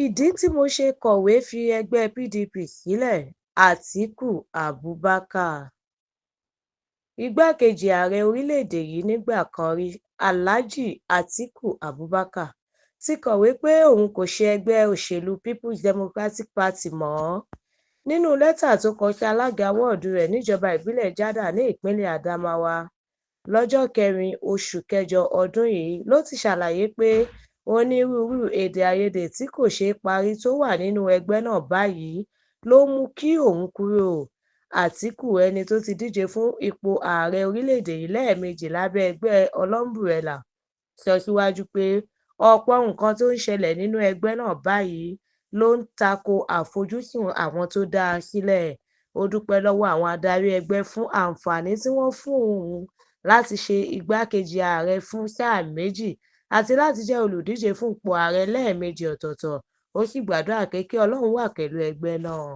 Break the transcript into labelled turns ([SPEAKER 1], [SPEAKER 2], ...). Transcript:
[SPEAKER 1] Ìdí tí mo ṣe kọ̀wé fi ẹgbẹ́ PDP sílẹ̀ - Atiku Abubakar Igbákejì ààrẹ orílẹ̀-èdè yìí nígbà kan rí, Alhaji Atiku Abubakar, ti kọ̀wé pé òun kò ṣe ẹgbẹ́ òṣèlú People's Democratic Party mọ́. Nínú lẹ́tà tó kọ sí alága wọ́ọ̀dù rẹ̀ níjọba ìbílẹ̀ Jada ní ìpínlẹ̀ Adamawa, lọ́jọ́ 4 oṣù kẹjọ ọdún yìí ló ti ṣàlàyé pé onírúurú èdè-àìyedè tí kò ṣeé parí tó wà nínú ẹgbẹ́ náà báyìí ló mú kí òun kúrò. Atiku, ẹni tó ti díje fún ipò ààrẹ orílẹ̀-èdè yìí lẹ́ẹ̀mejì lábẹ́ ẹgbẹ́ ọlọ́m̀bùrẹ́là, sọ síwájú pé ọ̀pọ̀ nǹkan tó ń ṣẹlẹ̀ nínú ẹgbẹ́ náà báyìí ló ń tako àfojúsùn àwọn tó dá a sílẹ̀. Ó dúpẹ́ lọ́wọ́ àwọn adarí ẹgbẹ́ fún àǹfààní tí wọ́n fún òun láti ṣe igbákejì ààrẹ fún sáà méjì àti láti jẹ́ olùdíje fún ipò ààrẹ lẹ́ẹ̀mejì ọ̀tọ̀ọ̀tọ̀, ó sì gbàdúrà pé kí Ọlọ́run wà pẹ̀lú ẹgbẹ́ náà.